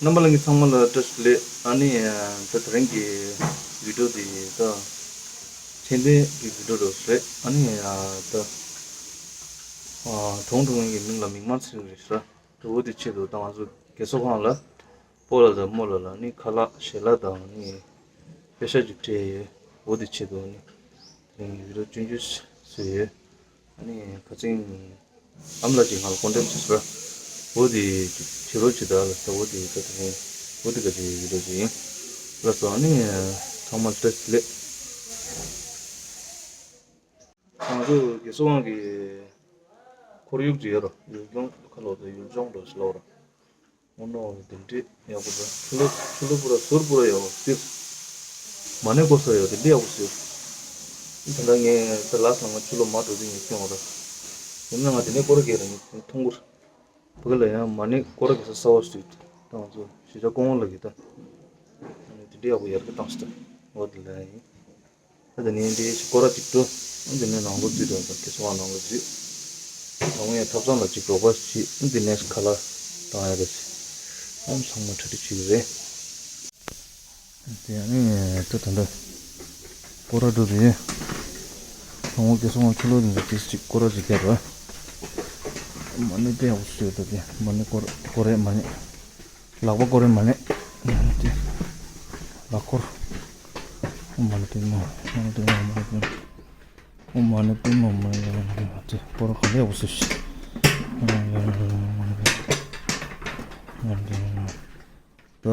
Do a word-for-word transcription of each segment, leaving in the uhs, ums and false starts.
རྣམ་པ་ལྷན་རྒྱས་ཚང་མ་ལ་བཀྲ་ཤིས་བདེ་ལེགས། ཨ་ནི་ད་དེ་རིང་གི་བི་ཌིའོ་འདི་ད་མཆོད་རྟེན་གྱི་བི་ཌིའོ་རེད། ཨ་ནི་ད་གྲོང་གྲོང་གི་མིང་ལ་མིག་དམར་ཚེ་རིང་རེད་ཤག་འོ་དེ་ཆེད་དུ་ད་ང་ཚོ་རྒས་གསོ་ཁང་ལ་སྤོ་ལགས་དང་རྨོ་ལགས་ལ་ནི་ཁ་ལག་ཞལ་ལག་དང་ནི་པེ་ཤག་ཅིག་སྤྲད་ཡོད། འོ་དེ་ཆེད་དུ་ནི་དེ་རིང་བི་ཌིའོ་སྐྱོན་བརྗོད་བཟོས་ཡོད། ཨ་ནི་ཁ་སང་ཨ་མ་ལགས་ཀྱིས་ང་ལ་ཀོན་ཊེག་བྱས་སོང་། འོ་དེ་བྱེད་རོགས་བྱེད་དང་ལབ་ད། འོ་དེ་ད་དེ་རིང་འོ་དེ་ག་ཅིག་བི་ཌིའོ་ཅིག་ཡིན་ལབ་སོང་། ཨ་ནི་ཚང་མ་བཀྲ་ཤིས་བདེ་ལེགས། ང་ཚོ་རྒས་གསོ་ཁང་གི་ཁོར་ཡུག་ཅིག་ཡོད་ར། ཡུལ་ལྗོངས་ཁ་ལོ་ད་ཡུལ་ལྗོངས་འགྲོ་ཞིག་ལོ་ར། འོ་ནོ་དེ་འདྲས་ཡག་པོ་ར། ཆུ་ལོ་ཆུ་ལོ་པུ་ར་ཟུར་པུ་ར་ཡག་པོ་ཟེར། མ་ཎི་བསྐོར་ས་ཡོད་དེ་འདྲས་ཡག་པོ་ཟེར། ད་ལྟ་ངས་ད་ལ་ཚང་མ་ཆུ་ལོ་མ་འགྲོ་དུས་ངས་སྐྱོང་བ་ར། ཡིན་ན་ང་དེ་ནས་སྐོར་ར་གས་ར་ངས་མཐོང་གུར། བུ་ག་ལ་ཡང་མ་ཎི་སྐོར་ར་གས་ས་གསར་བ་ཞིག་ད་ང་ཚོ་གཞིས་ཆགས་ཀོང་བོ་ལ་གི་ད། དེ་འདྲས་ཡག་པོ་ཡར་གི་བཏང་ཞིག་ད། འོ་དེ་ལ་ཡིན། ད་དེ་ནས་འདི་སྐོར་ར་གཅིག་ཏུ། འདི་ནས་ནང་ལོགས་འཛུལ་དང་། ད་རྒས་གསོ་ཁང་ནང་ལོགས་འཛུལ། ད་ངས་ཐབ་ཚང་ལ་གཅིག་རོགས་པ་བྱེད། འདི་ནས་ཁ་ལག་བཏང་ཡ་རེད། ཨམ་ཚང་མ་གྲ་སྒྲིག་བྱེད་ཀྱི་རེད། དེ་ནས་ད་ད་ལྟ་སྐོར་ར་འགྲོ་དུས། ད་ངོ་རྒས་གསོ་ཁང་ཕྱི་ལོགས་འདི་ནས་ཏིས་གཅིག་སྐོར་ར་གཅིག་བརྒྱབ་ར། མ་ཎི་དཔེ་ཡག་པོ་བཟོས་འདུག་དེ་མ་ཎི་སྐོར་སྐོར་རེད་མ་ཎི། ལག་པ་སྐོར་རེད་མ་ཎི། ལག་འཁོར། ཨོཾ་མ་ཎི་པདྨེ་ཧཱུྃ། མ་ཎི་པདྨེ་ཧཱུྃ། མ་ཎི་པདྨེ་ཧཱུྃ། ཨོཾ་མ་ཎི་པདྨེ་ཧཱུྃ། མ་ཎི་པདྨེ་ཧཱུྃ། དེ་སྐོར་ག་ལེར་ཡག་པོ་བཟོས་ཤག་ད་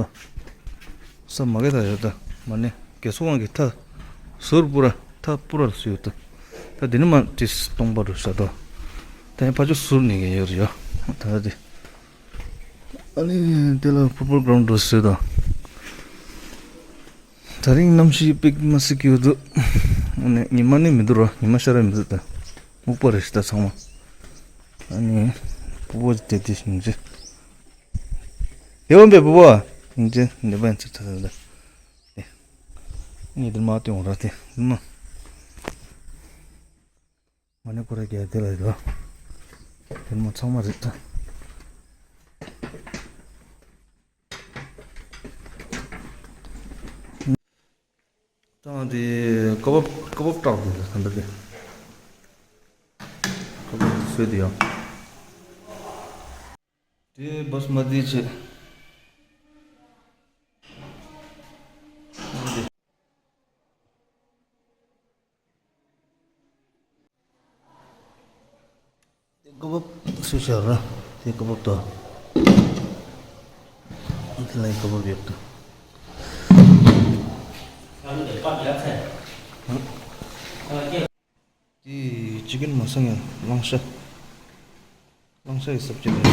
ས་མ་གི་ད་ཡོད་ད། མ་ཎི་རྒས་གསོ་ཁང་གི་མཐའ་ཟུར་པུ་ར་མཐའ་པུ་ར་ལ་བཟོས་ཡོད་ད། ད་དེ་ནི་མ་ཏིས་སྟོང་པ་འགྲོ་ཤག་ད། ད་ཡང་ཕར་ཕྱོགས་ཟུར་ནས་གི་ཡོད་རེད་ཡ། ད་དེ། ཨ་ནི་དེ་ལ་ཕུཊ་བོལ་གྷ་རའུན་ཌི་འགྲོ་ཟེར་དང་། དེ་རིང་གནམ་གཤིས་དཔེ་མི་སྲིད་ཀྱི་ཡོད་འདུག་ཨ་ནི་ཉི་མ་ནི་མི་འདུག་ར། ཉི་མ་ཤར་ར་མི་འདུག་ད་སྨུག་པ་རེད་ཤག་ད་ཚང་མ། ཨ་ནི་ཕུཊ་བོལ་དེ་དེ་སྙིང་རྗེ། དེ་འོན་པའི་ཕུཊ་བོལ་སྙིང་རྗེ་ནི་པ་ཡིན་ཚེ་ད་ད་ད། ངས་འདིར་མ་བཏོན་འོང་ར་དེ་འདིར་མ། མ་ཎི་སྐོར་ར་རྒྱག་དེ་ལ་ཡོད། དེ་མོ་ཚང་མ་རེད་ད། ད་དེ་ཀ་བབ་ཀ་བབ་བཏགས་དེ་ད་འདི་དེ། ཀ་བབ་བཟོས་དེ་ཡང་། དེ་བྷ་སི་མ་ཏི་བྱས། དེ་ཀ་བབ་སུ་ཤར་ར། དེ་ཀ་བབ་དང་། དེ་ལ་ཡང་ཀ་བབ་ཡོད་དང་། དེ་ཅི་ཀན་མ་སང་ཡང་གླང་ཤ། གླང་ཤ་ཡི་སབ་ཅི་རེད།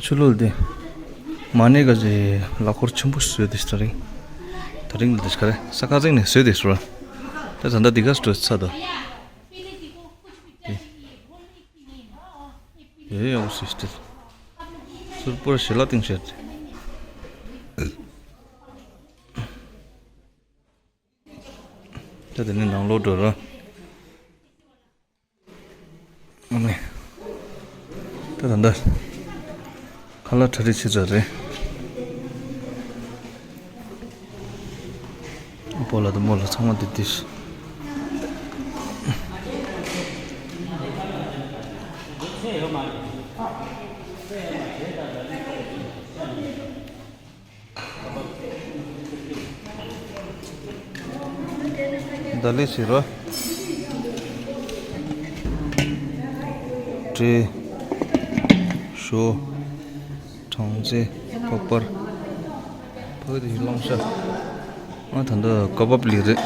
ཆུ་ལོལ་དེ། མ་ཎི་ག་ཅི་ལག་འཁོར་ཆེན་པོ་བཟོས་དེ་ད་རིང་། ད་རིང་ལ་དེ་ག་རེ་ས་ཁ་ཚིག་ནས་བཟོས་དེ་སུ་ར། ད་ད་ལྟ་འདི་ག་སྤྲོད་ཚར་དོ། དེ་ཡོད་ཡོད་སུ་སྟེ། ཟུར་པོར་ཞལ་ལག་སྟེང་བྱས་ཏེ། ད་དེ་ནས་ནང་ལོགས་འགྲོ་ར། ཨ་ནི། ད་ད་ད། ཁ་ལག་གྲ་སྒྲིག་བྱེད་ཚར་རེད། སྤོ་ལགས་དང་རྨོ་ལགས་ཚང་མ་འདི་འདི། ད་ལས་བྱེད་རོགས། འབྲས། ཞོ། སྦྲང་རྩི། ཕག་པར། ཕ་གི་དེ་གླང་ཤ། ཨ་ད་ལྟ་ཀ་བབ་ལི་རེད།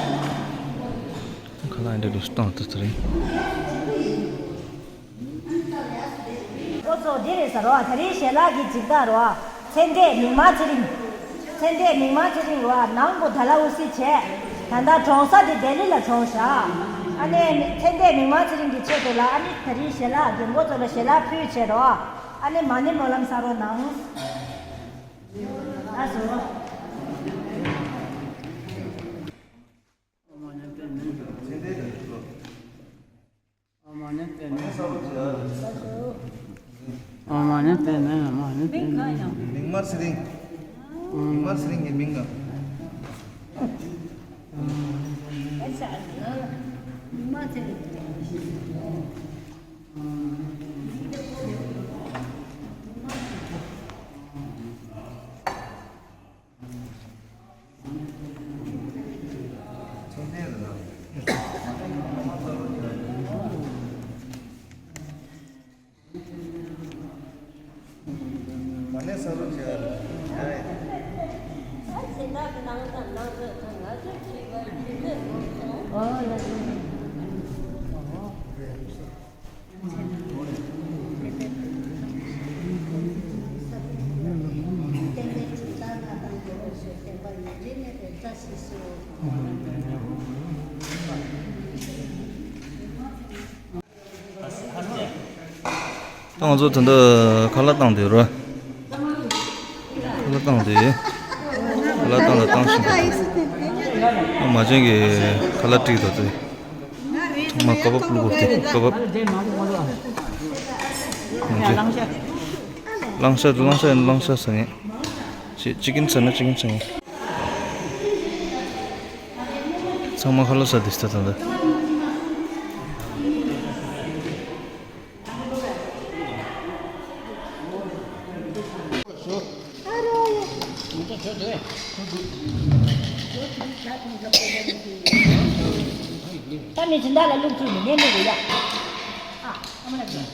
ཁ་ལག་འདི་འདྲ་བཏང་ད་ད་རེད། ཁོ་ཚོ་འདི་རེད་ཟེར་རོ། དེ་རིང་ཞལ་ལག་གི་འཇིག་ལྟ་རོ། ཚེ་འདས་མིག་དམར་ཚེ་རིང་། ཚེ་འདས་མིག་དམར་ཚེ་རིང་རོ། ནང་པོ་ད་ལ་འུ་སི་བྱས། ད་ལྟ་གྲོངས་ས་དེ་ལྡི་ལི་ལ་གྲོངས་ཤག་ཨ་ནི་ཚེ་འདས་མིག་དམར་ཚེ་རིང་གི་ཆེད་དུ་ལ་ཨ་ནི་དེ་རིང་ཞལ་ལག་རྒན་གོག་ཚོ་ལ་ཞལ་ལག་ཕུལ་བྱས་རོ། ཨ་ནི་མ་ཎི་སྨོན་ལམ་གསན་རོགས་གནང་། ལགས་སོ། མ་ནི་པད་མ་མ་ནི་པད་མ། མིག་དམར་ཚེ་རིང་། མིག་དམར་ཚེ་རིང་གི་མིང་ང་། ད་ང་ཚོ་ད་ལྟ་ཁ་ལག་བཏང་དེ་རོ། ཁ་ལག་བཏང་དེ། ཁ་ལག་བཏང་ལ་བཏང་བཞིན་འདུག་མ་བྱན་གྱི་ཁ་ལག་བསྒྲིགས་དང་དེ། ཚང་མ་ཀ་བབ་བླུགས་དེ་ཀ་བབ། ལང་ཤ་ལང་ཤ་ལང་ཤ་ཟ་ངེས། ཅི་ཅི་ཀིན་ཟ་ན་ཅི་ཀིན་ཟ་ངེས། ཚང་མ་ཁ་ལག་ཟ་དེ་ཟ་ད་ད། ད་མི་ཚེ་འདི་ལ་ལུག་ཚུགས་ནས་ནས་མི་དགོས་ཡ། ཨ་ཨ་མ་ལ་དགོས།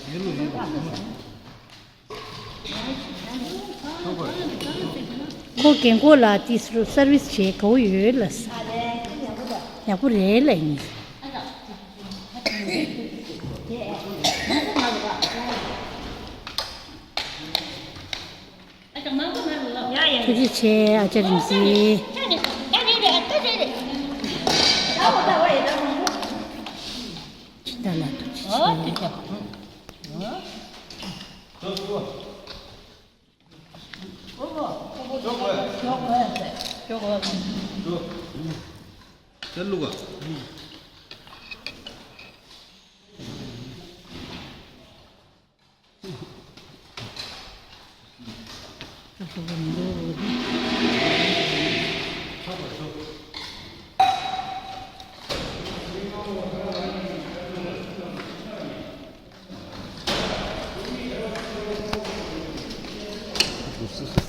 ཁོ་རྒན་གོག་ལ་ཏིས་རུ་སར་བིས་བྱེད་དགའ་བོ་ཡོད་ལ། ཡག་པོ་རེད་ལ་ཡིན། ཐུགས་རྗེ་ཆེ་ཨ་ཅག་རིང་སྲི། ཁྱེད་ལ་ཐུགས་རྗེ་ཆེ།